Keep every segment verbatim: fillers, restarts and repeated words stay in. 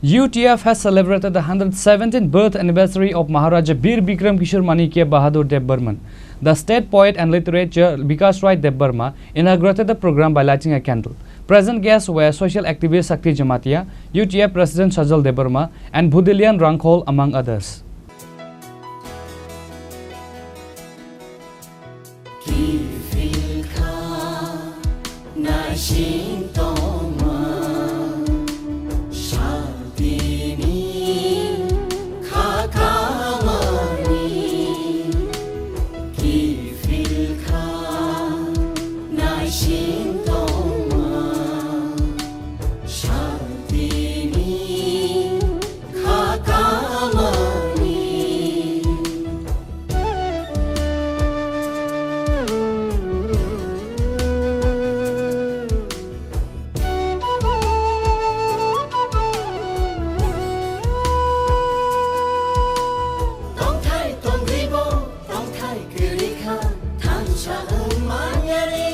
U T F has celebrated the hundred seventeenth birth anniversary of Maharaja Bir Bikram Kishore Manikya Bahadur Debbarman. The state poet and literature Bikash Rai Debbarma inaugurated the program by lighting a candle. Present guests were social activist Shakti Jamatia, U T F President Sajal Debbarma, and Budilian Rangkhol, among others. Kiphilkha naising tongma, santini kha kamani. Kiphilkha naising tongma, santini kha kamani. Tongthai tongribo, tongthai kwrwi kha, thansa wng manyani.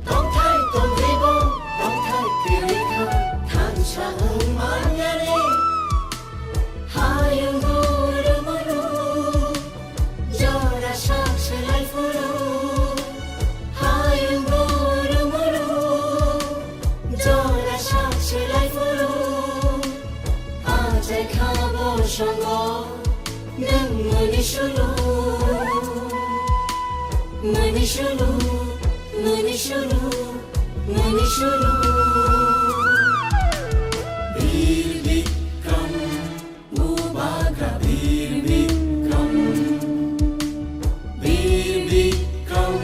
Tongthai tongribo, tongthai kwrwi kha, thansa wng manyani. Hayung guru muru, jora sak selai phuru. Hayung guru muru, jora sak selai phuru. Achai kha bo songo. Nwng mani sulu, mani sulu, mani sulu, mani sulu. Bir Bikram, Bubagra Bir Bikram. Bir Bikram,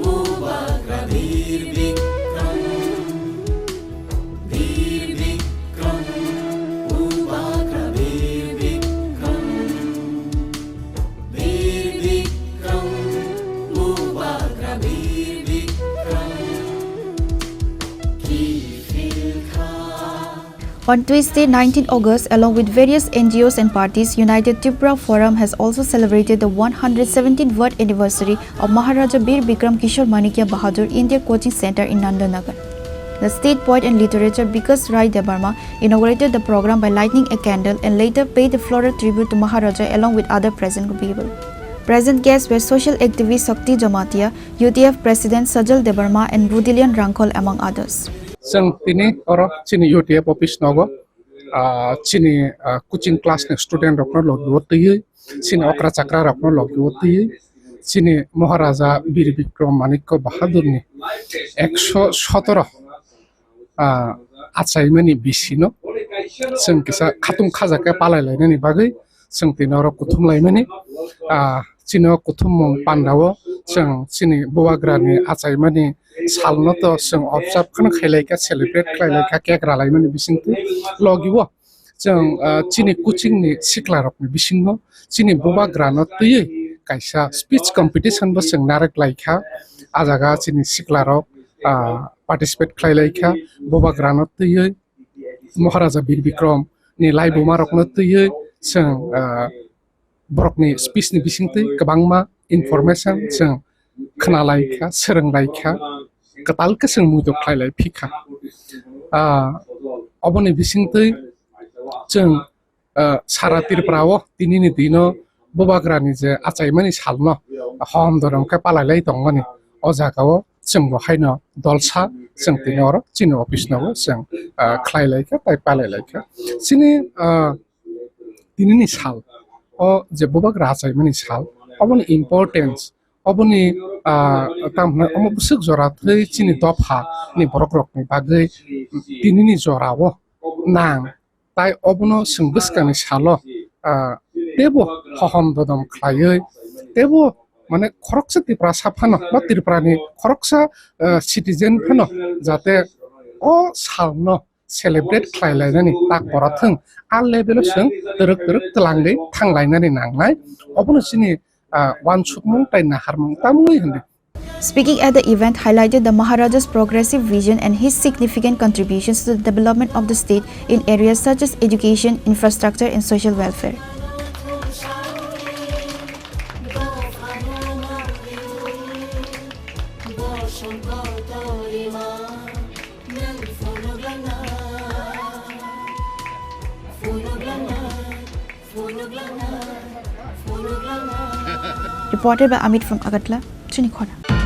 Bubagra Bir Bikram. Bir Bikram, Bubagra Bir Bikram. Bir Bikram, Bubagra Bir Bikram. Kiphilkha. On Tuesday, nineteenth August, along with various N G Os and parties, United Tripura Forum has also celebrated the one hundred seventeenth birth anniversary of Maharaja Bir Bikram Kishore Manikya Bahadur India Coaching Centre in Nandanagar. The state poet and literature Bikash Rai Debbarma inaugurated the program by lighting a candle and later paid a floral tribute to Maharaja along with other present people. Present guests were social activist Shakti Jamatia, U T F President Sajal Debbarma and Budilian Rangkhol among others. Chwng tini oro chini U T F office nogo, ah, chini, ah, coaching class ni student rokno logi o twiwi, chini okra chakra rokno logi o twiwi, chini Maharaja Bir Bikram Manikya Bahadur ni ekso sotoro, ah, achaimani bisino chwng kisa khatung khaja khe palai lainani bagwi chwng tini oro kuthum laimani, ah, chini o kuthumung pandao chwng chini bubagrani achaimani salno to chwng observe kheno khailai kha, celebrate khlailai kha, cake ralaimani bisingtwi logi o chwng, ah, chini coaching ni sikla rokni bisingo chini bubagrano twiwi kaisa speech competition bo chwng narwk lai kha. Ah jaga chini sikla rok, ah, participate khlailai kha, bubagrano twiwi Maharaja Bir Bikram ni laibuma rokno twiwi chwng, ah, borokni speech ni bisingtwi kwbangma information chwng khwnalai kha, swrwnglai kha, kwtal khe chwng muitu khlailai phi kha. Ah, oboni bisingtwi chwng, ah, sara Tripura o tinini dino bubagrani je achaimani salno hom dorom khe palailai tongmani, o jagao chwng bo haino dolsa chwng tini oro chini office nogo chwng, ah, khlailai kha tai palailai kha. Chini, ah, tinini sal, o je bubagra achaimani sal, oboni importance, oboni, ah, tamo hwnai omo bwswk jora thwi chini dopha ni borok rokni bagwi tinini jorao nang, tai obono chwng bwskangni salo, ah, teibo hohom dodom khlaiwi, teibo mane khoroksa Tiprasa phano ba Tripurani khoroksa, ah, citizen phano jate o salno celebrate khlai lainani tak bora thwng, a level o chwng twrwk twrwk twlangwi thang lainani nangnai. Obono chini, ah, uansukmung tai naharmung tamwi hwnwi. Speaking at the event highlighted the Maharaja's progressive vision and his significant contributions to the development of the state in areas such as education, infrastructure, and social welfare. Reported by Amit from Agartala, Chini Khora.